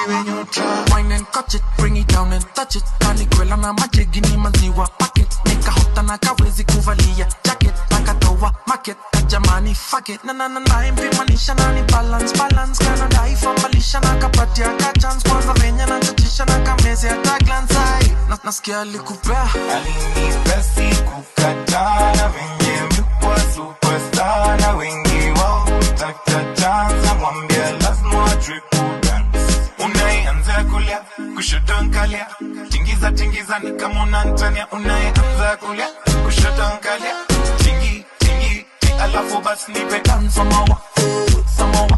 iwe neutral. Wine and catch it, bring it down and touch it. Kanikwela na majegi ni maziwa packet. Nikahota na kawezi kuvalia jacket. Nakatoa market, jamani fuck it. Na na na na impimanisha na ni balance balance. Kana daifambalisha na kapatia ka chance. Kwanza venye na chachisha na kameze hata glance ai. Na nasikia alikupea. Alinipa sikukataa, na venye mlikuwa superstar, na wengi wao hutaka chance, namwambia lazima wajue kudance. Unayeanza kulia kushoto nkalia, tingiza tingiza ni kama unantania. Unayeanza kulia kushoto nkalia, tingi tingi ti, alafu basi nipe dance samawa samawa.